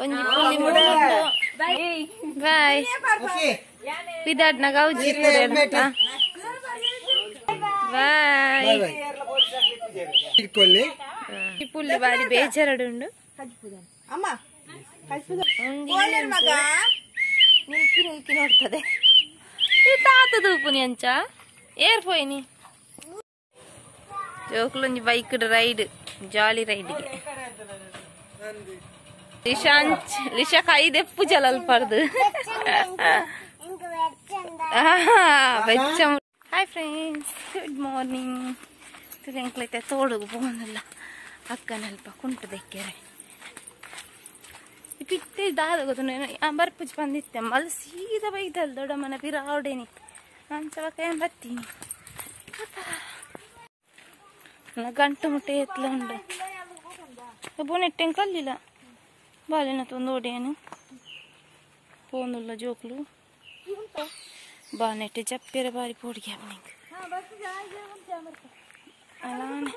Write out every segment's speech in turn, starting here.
ಒಂಜಿ ಪುಲ್ಲಿ ಮುಡುಂಡು ಬಾಯ್ ವಿದಾಡ್ನ ಗೌಜಿ ಬಾಯ್ ಪುಲ್ಲಿ ಬಾರಿ ಬೇಜಾರಡುಂಡು ನಿಲ್ಕಿ ನಿಲ್ಕಿ ನೋಡ್ತದೆ ತಾತ ತೂಪುನಿ ಅಂಚ ಏರ್ ಪೋಯಿನಿ ಜೋಕುಲೊಂಜಿ ಬೈಕ್ ರೈಡ್ ಜಾಲಿ ರೈಡ್ಗೆ ಲಿಶಾಂಚ್ ಲಿಶಾ ಕೈ ದೆಪ್ಪು ಜಲಲ್ಪರ್ದು ಬೆಚ್ಚ. Hi friends, good morning. ಎಂಕ್ಲೈತೆ ತೋಡುಗು ಪೋಂದಲ್ಲ ಅಕ್ಕನಲ್ಪ ಕುಂಟು ದೆಕ್ಕೆರೆ ಪಿತ್ತೆ ದಾದ ಗೊತ್ತು ಬರ್ಪುಜಿ ಬಂದಿತ್ತೆ ಮಲ್ ಸೀದಾ ಬೈದಲ್ ದೊಡ್ಡ ಮನೆ ಪಿರಾವಡೇನಿ ಅಂಚ ಏನ್ ಬತ್ತೀನಿ ಗಂಟು ಮುಟ್ಟೆ ಎತ್ಲ ಉಂಡು ಬೋನೆಟ್ಟೆಂಗ್ ಕಲ್ಲಿಲ್ಲ ಬಾಲಿನ ತೊಂದು ಓಡೇನು ಪೋಂದುಲ್ಲ ಜೋಕ್ಲು ಬಾನೆಟ್ಟೆ ಜಪ್ಪೆರೆ ಬಾರಿ ಪೋಡಿಗೆ ನಿಂಗೆ అలానే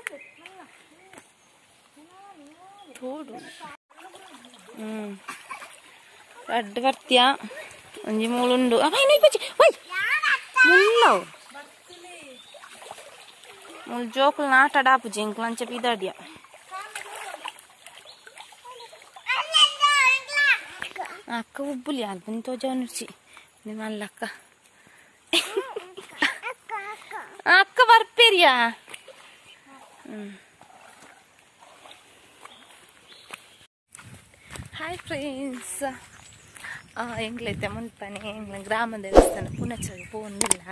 ತೋಡು ರಡ್ಡ್ ಬರ್ತಿಯ ಒಂಜಿ ಮೂಲುಂಡು ಮುಲ್ಲವು ಮುಲ್ ಜೋಕುಲು ನಾಟ ಆಪುಜಿ ಎಂಕ್ಲು ಅಂಚ ಪಿದಾಡಿಯ ಅಕ್ಕ ಉಬ್ಬುಲಿ ಅಲ್ಪನಿ ತೋಜಾನುಚಿ ಮಲ್ಲಕ್ಕ ಅಕ್ಕ ಬರ್ಪೇರಿಯಾ. ಹಾಯ್ ಫ್ರೆಂಡ್ಸ್, ಎಂಗ್ಲೈತೆ ಮುಲ್ಪನೆ ಎಂಗ್ಲ ಗ್ರಾಮ ದೇವಸ್ಥಾನ ಪುನಚಗ ಪೋಂದಿಲ್ಲ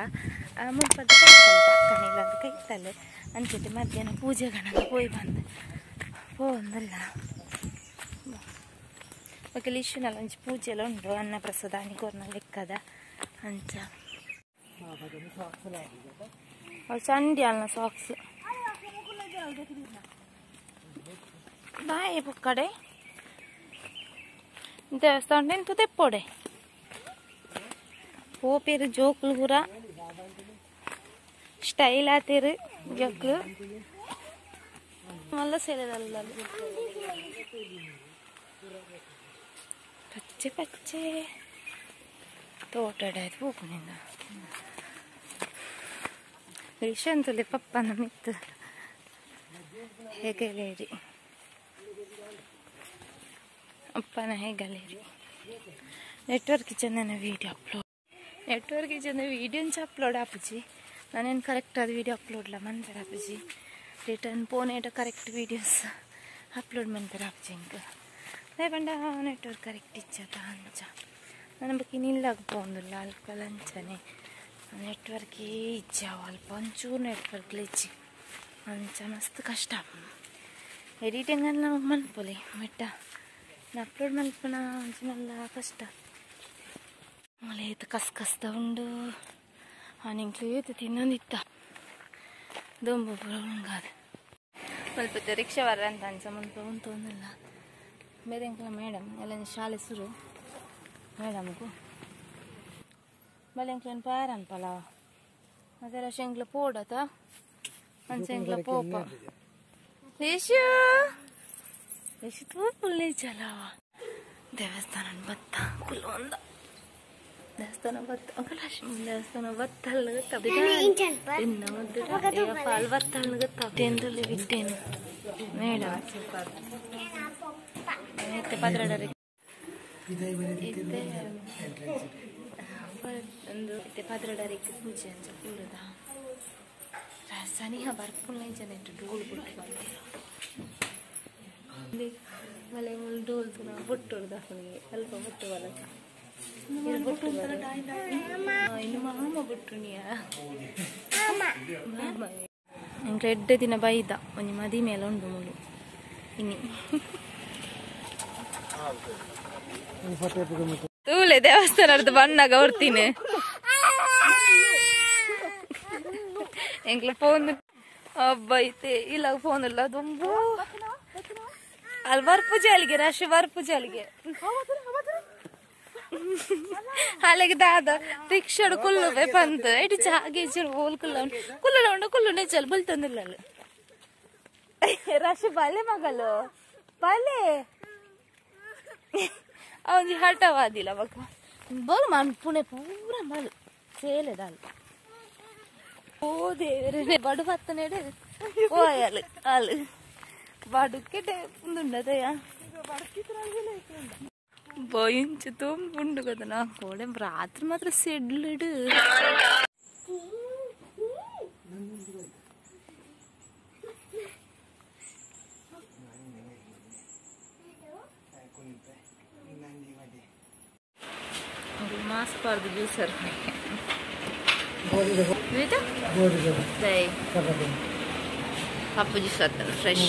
ಮುಲ್ಪದ ಕೈತಲ್ಲ ಅಕ್ಕನಿಲ್ಲ ಅದು ಕೈತಲ್ಲ ಅಂಚತೆ ಮಧ್ಯಾಹ್ನ ಪೂಜೆ ಗಣನ ಪೋಯ್ ಬಂದು ಪೋಂದಿಲ್ಲ ಬೊಕ ಲಿಶುನಲ ಒಂಜಿ ಪೂಜೆ ಎಲ್ಲ ಉಂಡು ಅನ್ನ ಪ್ರಸಾದ ಕೊರ್ನ ಲೆಕ್ಕದ ಅಂಚ ಚಂಡಿ ಅಲ್ಲ ಸಾಕ್ಸ್ ಬಾಯ್ ಪೊಕ್ಕಡೆ ದೇವಸ್ಥಾನ ತುದೆಪ್ಪೊಡೆ ಪೋಪೇರು ಜೋಕುಲು ಪೂರ ಸ್ಟೈಲ್ ಆತೇರು ಜೋಕ್ಲು ಮಲ್ಲ ಸೇರಲ್ಲ ಪಚ್ಚೆ ಪಚ್ಚೆ ತೋಟಡೆ ಪೋಪುನಿಂದ ವಿಶಂತುಲೆ ಪಪ್ಪನ ಮಿತ್ತು ಹೆಗಲೇರಿ ಅಪ್ಪನ ಹೆಗಲೇರಿ ನೆಟ್ವರ್ಕ್ ಚೆಂದನ ವೀಡಿಯೋ ಅಪ್ಲೋಡ್ ನೆಟ್ವರ್ಕ್ ಚೆಂದ ವೀಡಿಯೋಂಚ ಅಪ್ಲೋಡ್ ಆಪುಜಿ ನಾನೇನು ಕರೆಕ್ಟ್ ಅದು ವೀಡಿಯೋ ಅಪ್ಲೋಡ್ಲ ಮನ್ಪೆರ ಆಪುಜಿ ರಿಟರ್ನ್ ಪೋನೇಟ ಕರೆಕ್ಟ್ ವೀಡಿಯೋಸ್ ಅಪ್ಲೋಡ್ ಮನ್ಪೆರ ಆಪುಜಿ ಇಂಕ್ ಪಂಡ ನೆಟ್ವರ್ಕ್ ಕರೆಕ್ಟ್ ಇಚ್ಚತ ಅಂಚ ನನ್ನ ಬಗ್ಗೆ ನಿಲ್ಲಾಗ ಪೋಂದುಲ್ಲ ಅಲ್ಪ ಲಂಚನೆ ನೆಟ್ವರ್ಕ್ ಇಚ್ಚಾವ ಅಲ್ಪ ಒಂಚೂರು ನೆಟ್ವರ್ಕ್ ಇಜ್ಜಿ ಅಂಚ ಮಸ್ತ್ ಕಷ್ಟ ಎಡಿಟಿಂಗ್ ಅಲ್ಲ ಮನ್ಪೊಲಿ ಬಟ್ ಅಪ್ಲೋಡ್ ಮನ್ಪುನ ಒಂಜಿ ಮಲ್ಲ ಕಷ್ಟ ಮಳೆ ಕಸ್ ಕಸ್ತ ಉಂಡು ನಿಂಕ್ಲು ಏತು ತಿನ್ನೊಂದಿತ್ತ ದೊಂಬು ಪೂರ ಉಂಗಾದ ಮಲ್ಪತ್ತೆ ರಿಕ್ಷಾ ವರ ಅಂತ ಅಂಚ ಮಲ್ಪ ಉಂಟು ಬೇರೆ ಎಂಕಲ ಮೇಡಮ್ ಎಲ್ಲ ಶಾಲೆ ಶುರು ಮೇಡಮ್ಗೂ ಬಲೆ ಎಂಕ್ಲೇನು ಪಾರ ಅನ್ಪಲ ಮತ್ತೆ ರಶ ಎಂಕ್ಲ ಪೋಡತ ಅಂಚ ಎಂಕ್ಲ ಪೋಪ ಲೇಶು ಲೇಶು ತೂಪುಲ್ಲೆ ಚಲವ ದೇವಸ್ಥಾನ ಬತ್ತ ಕುಲ್ಲೊಂದ ದೇವಸ್ಥಾನ ಬತ್ತ ದೇವಸ್ಥಾನ ಬತ್ತಲ್ಲ ಪಾಲ್ ಬತ್ತಲ್ಲ ಗೊತ್ತಾಗ್ತೇನ್ರಲ್ಲಿ ಬಿಟ್ಟೇನು ಮೇಡಮ್ ಪದ್ರಡರಿ ಒಂದು ಪದ್ರಡರಿಗೆ ಪೂಜೆ ಅಂಚ ಕುಲ್ಲುದ ಸನಿಹ ಬರ್ಪುಲ್ಲ ಜನ ಡೋಲ್ ಬುಟ್ಟು ಮಲೆ ಮುಲ್ ಡೋಲ್ ಬುಟ್ಟು ದಾಫನಿಗೆ ಅಲ್ಪ ಬುಟ್ಟು ಬಲಕ ಇನ್ನು ಮಾಮ ಬುಟ್ಟು ನೀಯ ಎಂಕ್ಲ ಎಡ್ಡೆ ದಿನ ಬೈದ ಒಂಜಿ ಮದಿ ಮೇಲೆ ಉಂಡು ಮುಳು ಇನಿ ತೂಲೆ ದೇವಸ್ಥಾನದ ಬಣ್ಣಗ ಹೊರ್ತೀನಿ ಎಂಕ್ಲ ಫೋನ್ ಅಬ್ಬ ಐತೆ ಇಲ್ಲ ಫೋನ್ ಇಲ್ಲ ದುಂಬು ಅಲ್ಲಿ ಬರ್ಪುಜೆ ಅಲ್ಲಿಗೆ ರಶ್ ಬರ್ಪುಜೆ ಅಲ್ಲಿಗೆ ಅಲ್ಲಿಗೆ ದಾದ ರಿಕ್ಷಾಡು ಕುಲ್ಲುವೆ ಬಂತು ಇಡೀ ಜಾಗೆ ಹೋಲ್ ಕುಲ್ಲ ಕುಲ್ಲ ಉಂಡು ಕುಲ್ಲು ನೆಚ್ಚಲ್ ಬುಲ್ತಂದಿಲ್ಲ ರಶ್ ಬಲೆ ಮಗಲು ಬಲೆ. ಅವನಿಗೆ ಹಠವಾದಿಲ್ಲ ಬಕ್ಕ ಬೋಲು ಮನ್ಪುಣೆ ಪೂರ ಮಲ್ ಸೇಲೆದಾಲ್ ಓ ದೇವರೇ ಬಡು ಪತ್ತನೆಡು ಓಯಲು ಅಲು ಬಡುಕ್ಕೆ ಉಂದುಂಡದಯ್ಯ ಬೊಯಿಂಚು ತುಂಬುಂಡು ಕದನ ಕೋಡೆ ರಾತ್ರಿ ಮಾತ್ರ ಸೆಡ್ಲಿಡು ಮಾಸ್ಕ್ ಪಾರ್ದು ಜ್ಯೂಸರ್ ಕಪ್ಪು ಜ್ಯೂಸ್ ಆಗ್ತದೆ fresh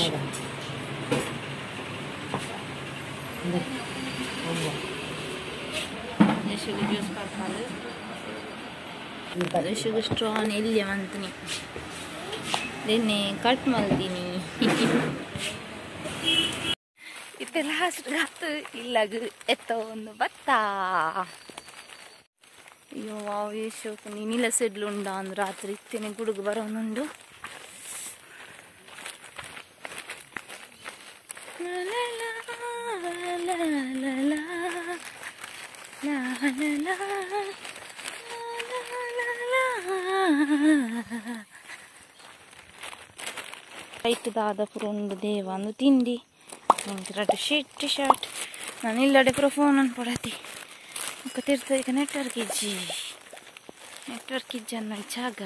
sugar juice ಪಡ್ಪಾಲು sugar straw ಇಲ್ಲಿ ಮಂತೀನಿ ನಿನ್ನೆ ಕಟ್ ಮಾಡ್ತೀನಿ ಇತ್ತೆ ಲಾಸ್ಟ್ ಗಾತು ಇಲ್ಲಾಗ ಎತ್ತ ಒಂದು ಬತ್ತ ಅಯ್ಯೋ ಶೋಕು ನೀನಿಲ್ಲ ಸೆಡ್ಲು ಉಂಡ ಅಂದ್ ರಾತ್ರಿ ಇತ್ತೇನೆ ಗುಡುಗು ಬರೋನುಂಡು ರೈಟ್ ದಾದ ಪೂರ ಉಂಡು ದೇವ ಅಂದು ತಿಂಡಿ ರಡ್ಡು ಶೆಟ್ಟಿ ಶರ್ಟ್ ನಾನು ಇಲ್ಲಡೆ ಪೂರ ಫೋನ್ ಅನ್ಕೊಡತಿ ತಿರ್ತ ಈಗ ನೆಟ್ವರ್ಕ್ ಇಜ್ಜಿ ನೆಟ್ವರ್ಕ್ ಇಜ್ಜಿ ಅನ್ನೋ ಜಾಗ.